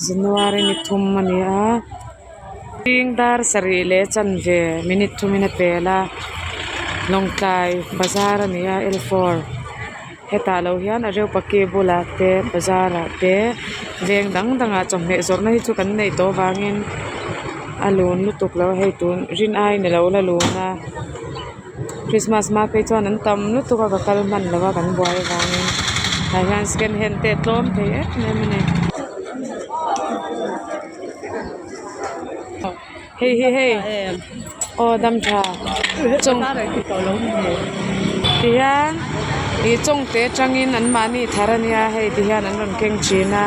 January ni thum a ni a zing dar sarih leh chanve minute thumin a pel a Lawngtlai bazar a ni a L four hetah lo hian a Reupaki bulah te bazar ah te veng dang dangah chawhmeh zawrhna hi chu kan neih tawh avangin a lun lutuk lo a hei tun rin aiin alo la lun a Christmas hma phei chuan an tam lutuk a ka kal hman lo a kan buai avangin tah hian second hand te a tlawm thei em em a ni. Hei hi hei aw dam tha chawng ti hian ih chawngte atangin an mahni thar ania hei ti hian an rawn keng thin a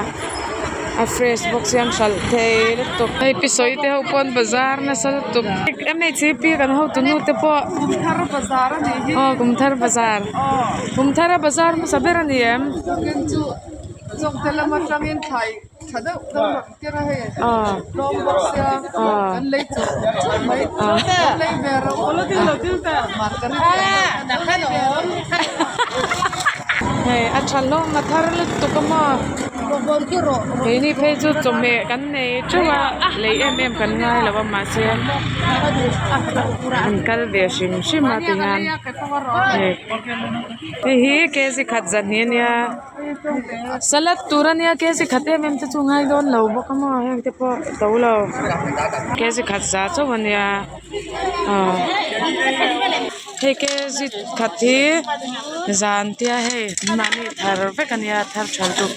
a fresh bawk sia an hralh thei lutuk hei pi sawi te ho pawn bazar nasa lutuk m h p kan hotu nu te pawh aw kum thar bazar kum thar a bazar hmasa ber ani em. Tha deuh deuh rawn tir a hei tlawm bawk sia kan lei chawp chawp mai kan lei ve ro margarine kan lei ve ro Hei a tha hlawm a thar lutuk a maw keini phei chu chawhmeh kan nei teuh a lei em em kan ngai lo a mahse an kal ve hrim hrim a ti hian hei hei hi kg khat zahnih a nia. Salad tur ania kg khat em em te chu ngai dawn lo bawk a maw heng te pawh to lo kg khat za chauh ania aw hei kg khat hi zan tia hei mahni thar vek ania thar tha lutuk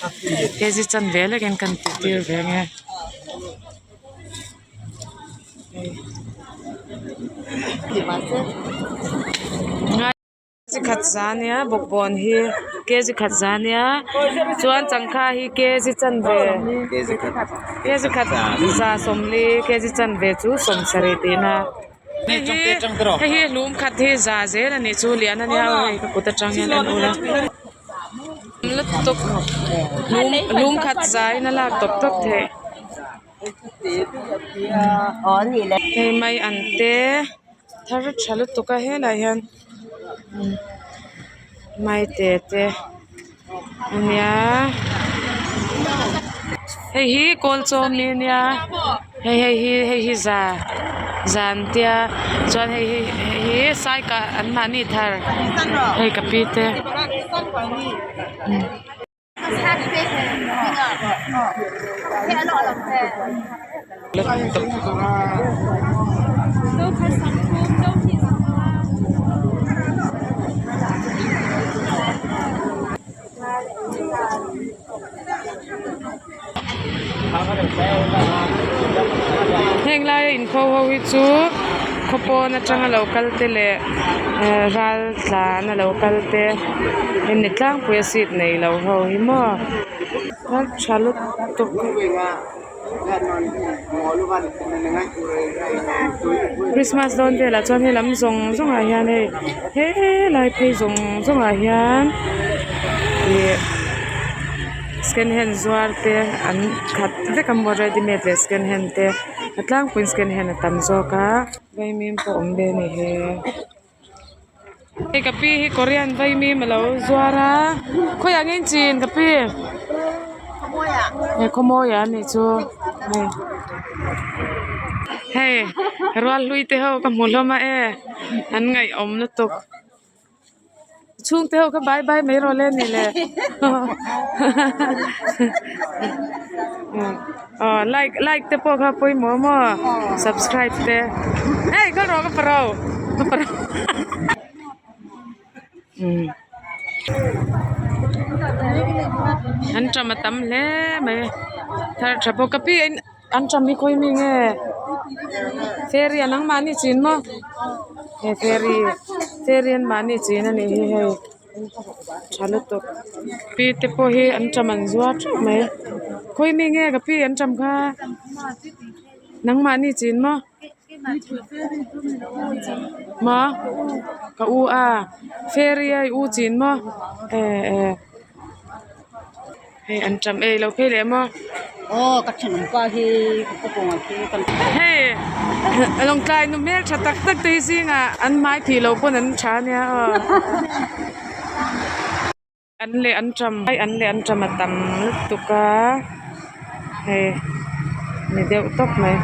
kg chanve lekin kan tih tir ve ang e. Kg khat za ania bawkbawn hi kg khat za ania chuan changkha hi kg chanve kg khat za sawmli kg chanve chu sawmsarih tihna hei hi hei hi hlum khat hi za zel a nih chu lian ania aw hei ka kut atang hian en ula lutuk hlum hlum khat za in a lak tawp tawp theih hei mai an te. Thar tha lutuk a helaiah hian maite te ania hei hi kawl chaw mi ania hei hei hi hei hi za zan tia chuan hei hi hei hi saikah an mahni thar hei ka pi te. Heng laia inkho ho hi chu khaw pawn atanga lo kal te leh ehh ral tlan a lo kal te hemi ni tlangpui a seat nei lo ho hi maw a tha lutuk. Christmas dawn velah chuan he lam zawng zawng ah hian hei helai phei zawng zawng ah hian ih second hand zuar te an khat vek a maw ready made leh second hand te a tlangpuiin second hand a tam zawk a vaimim pawh a awm ve a ni he. Hei ka pi hi korean vaimim alo zuar a khawiah nge in chin ka pi he khawmawiah a nih chu hei hei rual hlui te ho ka hmu hlawm a e an ngaihawm lutuk chhungte ho kha bye bye mai rawh le ni le aw like like te pawh kha pawimawh maw subscribe te hei kal rawh ka paro ka paro umm an ṭam a tam hle mai thar ṭha bawk ka pi an ṭam hi khawi mi nge fairy a nangmahni chin maw he fairy fairy anmahni chin a nih hi hei. Tha lutuk pi te pawh hi an ṭam an zuar ṭeuh mai khawi mi nge ka pi an ṭam kha nangmahni chin maw maw ka u a fairy a i u chin maw eh eh hei an ṭam ei lo phei leh maw. Aw ka thenawm pa hi ka khawpawng ah khi kan. Hei lawngtlai nu hmel tha tak tak te hi zingah an hmai phih loh pawn an tha ania aw. An leh an ṭam an leh an ṭam a tam lutuk a. Hei ni deuh tawp mai.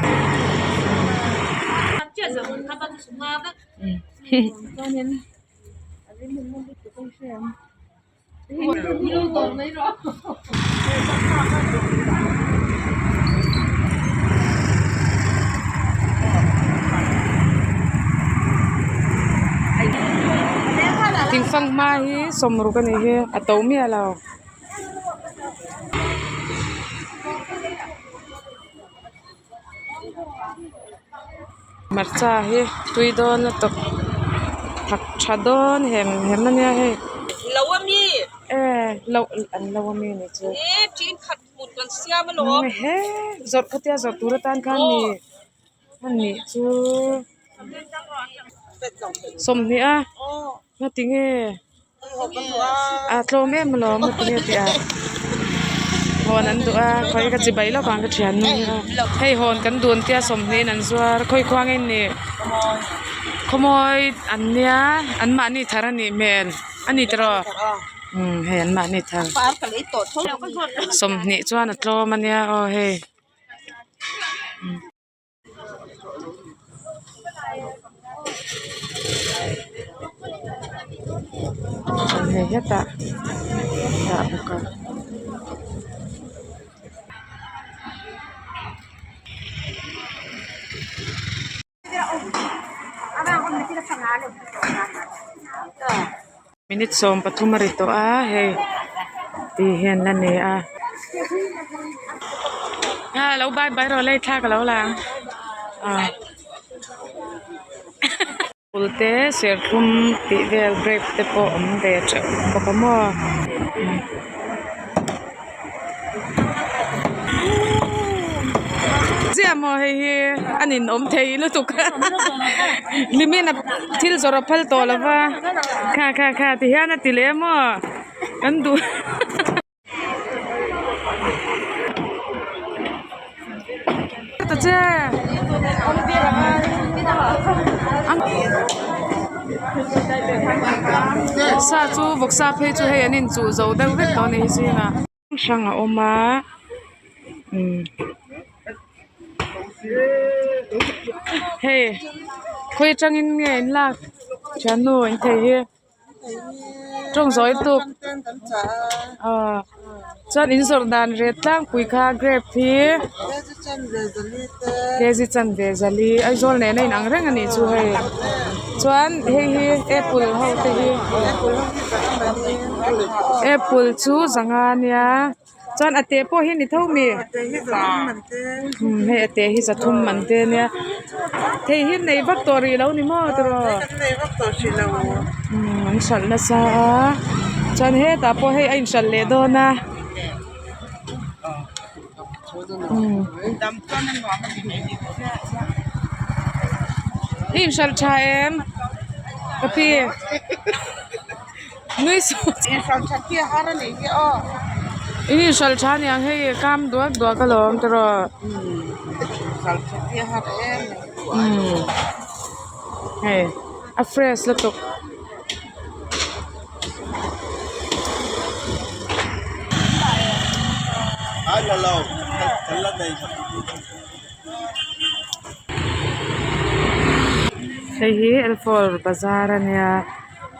Thingfanghma hi sawmruk a nih hi a to miah lo. Hmarcha hi tui dawn lutuk thak tha dawn hem hem a nia hei e loh an lo a mi ni chu he zawrh khatia zawrh tur atan khan mi a nih chu sawmhnih a ngatinge. A tlawm em alawm a tinge tih a hawn an duh a khawi ka chibai lawk ang ka thian nu hi a hei hawn kan dun tia sawmhnih in an zuar khawi khuang in nih khawmawi an nia an mahni thar a nih hmel a ni tiraw umm hei an mahni thar sawmhnih chuan a tlawm a nia aw hei. Hei hetah dah bawk a. Minute 13 a ri tawh a hei tih hian la ni a a lo bye bye rawh lei thla ka lo la ang ah apple te serthlum tih vel grape te pawh awm ve teuh bawk a maw. Chiah maw hei hi a ninawm thei lutuk a hlimin a thil zawrh a phal tawh lo va kha kha kha ti hian a ti leh maw kan duh ta che sa chu vawksa phei chu hei an inchuh zo deuh vek tawh a ni hi zingah. Hrang a awm a umm hei khawi atangin nge in lak thiannu in thei hi tawng zawi tuk aw chuan in zawrh dan reh tlangpui kha grape hi kg chanve zali Aizawl nena inang reng a nih chu hei chuan hei hi apple ho te hi apple chu zanga ania chuan a te pawh hi a ni tho ami hei a te hi zathum man te ania thei hi nei vak tawh rih lo ni maw tiraw an hralh nasa a chuan hetah pawh hei a inhralh leh dawn a. I inhralh tha em ka pi nui suh in inhralh tha aniang hei kam duak duak alawm tiraw hei a fresh lutuk. Hei hi L four bazar a nia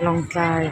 Lawngtlai.